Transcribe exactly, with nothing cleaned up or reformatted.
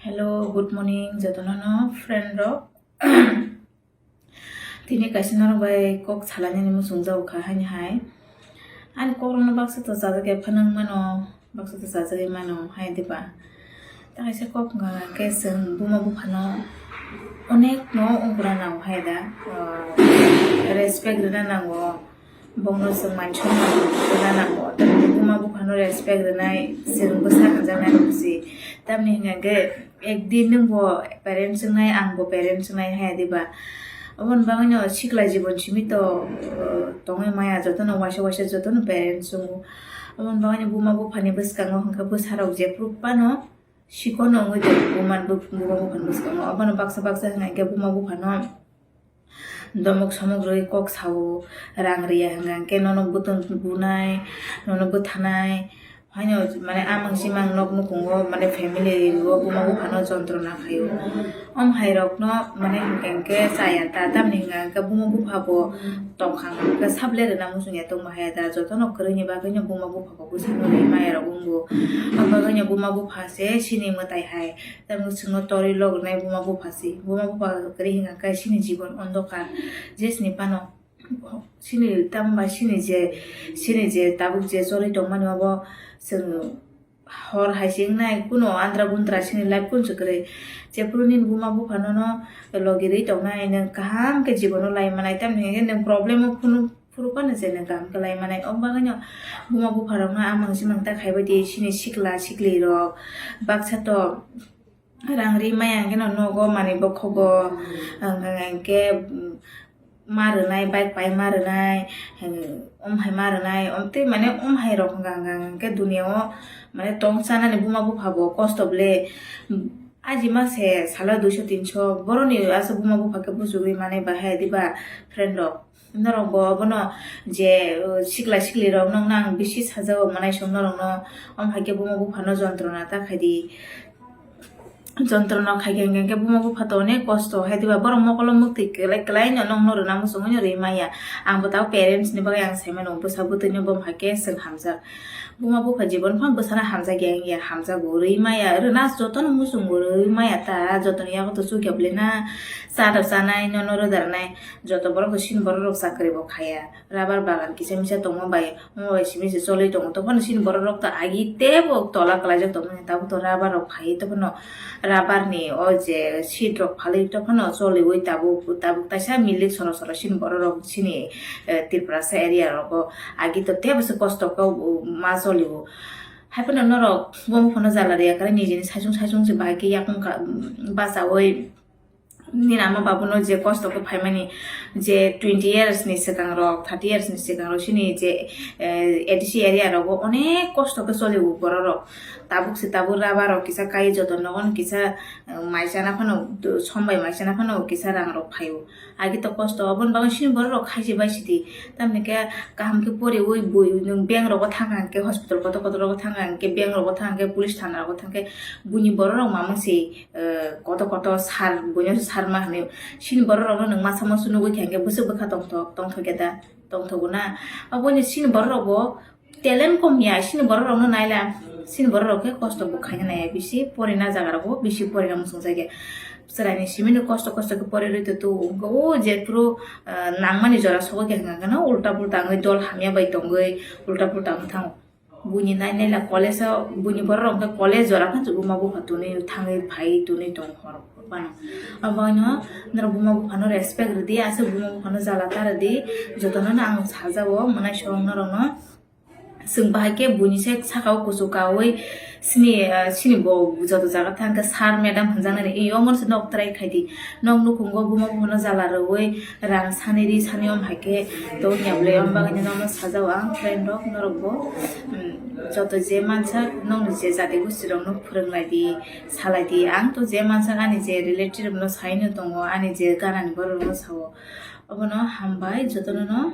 Hello, good morning, jotono no friend rok. Tini kaisa norok bai kok salainani muchung jago kha haini hai. Ani kok rokno baksa to chajak ya phano wng mano, baksa to chajagwi mano hai diba. Ta kaisa kok wngkha khe chwng buma buphano onek no ungkura nango hai da, ah, respect rwna nango. Bongno chwng manchukmani rwna nango, tamni buma buphano respect rwnai, chwng bwsa hwnjaknai rok se. Tamni hwnka khe ekdin nwngbo parents wngnai, angbo parents wngnai haya diba? Oboni bagwino sikla jibon simi to, uh, tongwi maya, jotono waisa waisa jotono parents wngo. Oboni bagwino buma buphani bwskango hwnka bwsarok jephru phano sikono wngwi tongo buma bu-, buma buphani bwskango. Obono baksa baksa hwnka khe buma buphano domok somok rwui kok sao, rang rwya hwnka khe nono bwtwng bunai, nono bwthanai. Haino mane amang simang nok nukhungo mane family o buma buphano jontrona khaio. Om hai rokno mane hwnka khe chaya ta, tamni hwnka khe buma bupha bo tongkha hwnka khe sable rwna muchungya tongma haya da, jotono kwrwini bagwino buma bupha bo bwsano rwi maya rok wngo. Om bagwino buma bupha se chini mwtai hai. Tamo chwngno torwi logrinai buma bupha se. Buma bupha kwrwi hwnka khe chini jibon ondokar. Jesni phano chini tamo bai chini je, chini je tabuk je choli tongmani obo chwng hor hai se wngnai, kuno andra gundra chini life kun se kwrwi. Jephru nini buma buphano no logirwi tongnai, nwng kaham khe jibono lai manai, tamni hwnka khe nwng problem o phunu phuru phano je nwng kaham khe lai manai. O bagwino buma bupha rokno amang simang ta khaibai di, chini sikla sikli rok baksa to rang ri maya hwnkhe no nogo manwi bokhogo, hwnkhe, hwnkhe, mm, ma rwnai, bike pai ma rwnai, hwnkhe, om hai ma rwnai, om tei mane om hai rok hwnka hwnka hwnkhe dunia o mane tong chanani buma bupha bo kosto ble. Aji ma se salo duiso tinso boroni aswk buma bupha khe bujugwi manai bahai diba friend rok. Norok bo obono je, uh, sikla sikli rok nokno ang bisi sajao manai song norokno, om hai khe buma buphano jontrona ta khai di. Jontrona khai khe hwnkhe buma bupha to onek kosto hai diba, borok mokolo muktwi kwlai kwlai no nokno rwna muchungwi no rwi maya. Ang bo tabuk parents ni bagwi ang sai mano, bwsa bwtwi no bo hai khe chwng hamjak. Buma bupha jibon phang bwsano hamjakya wngya, hamjago, rwi maya, rwna jotono muchungo, rwi maya ta, jotoni yago to chukya bwlena, cha rw chanai, nono rwdarnai, joto borok to chini borok rok chakri bo khaya, rubber bagan kisa misa tongma bai, omo bai simi se choli tongo, tophano chini borok rok to agi teibo tola kwlaijak tongmani, tabuk to rubber rok phaiwi tophano. Rubber ni o je seat rok phalwi tophano choliwi tabuk, tabuk taisa milik soro soro chini borok rok chini, eh, Tiprasa area rogo agi to tebo se kosto khe ma choliwo. Haiphano norok buma buphano jala rwya khe nijini saichung saichung se bahai khe yakung ka-, bachawi nini ama babuno je kosto khe phaimani je twenty years ni swkang rok, thirty years ni swkang rok chini je, eh, A D C area rogo onek kosto khe choliwo borok rok. Tabuk se tabuk rubber rok kisa kai, joto nogo no kisa, eh, mai chana phano, sombai mai chana phano kisa rang rok phaio. Agi to kosto, oboni bagwi chini borok rok khaisi bai sidi. Tamni khe kaham khe poriwi bui nwng bank rogo thang kha hwnkhe, hospital kotor kotor rogo thang kha hwnkhe, bank rogo thang kha hwnkhe, police thana rogo thang khe, buini borok rok mamang se, eh, kotor kotor sar, buino se sarma hinwi. Chini borok rokno nwng masa musu nugwi kha hwnkhe bwswk bwkha tongthok, tongthok ya da, tongthogo na. Obono chini borok rok bo talent kom ya, chini borok rokno naila, chini borok rok khe kosto bo khaina naiya, bisi porina jaga rogo bisi porina muchung jakya. Chwraini simi no kosto kosto khe pori rwi to tu, o je phuru, ah, nangmani jora sogwi khe hwnka hwnkhe no ulta pulta wngwi dol hamya bai tongwi ulta pulta wng thango. Buini nai naila college o, buini borok rok khe college jora phano buma bupha tonwi thangwi phai tonwi tong hor phano. Omo no norok buma buphano respect rwdi, aswk buma buphano jala ta rwdi, jotono no ang sajao mwnai song norokno. Chwng bahai khe buini se saka o kuchuk kaui sini, ah, sini bo joto jaga thang khe sir madam hwnjaknani, i omo se nok try khai di. Nok nukhungo buma buphano jala rwui rang sani ri sani om hai khe tongya bwlai. Om bagwino nokno sajao ang friend rok, norok bo, um, joto je mansak nokni je jati gosti rokno phwrwng lai di, sa lai di. Ang to je mansak ani je relative rokno sai no tongo, ani je ganani borok rokno sao. Obono hambai jotono no.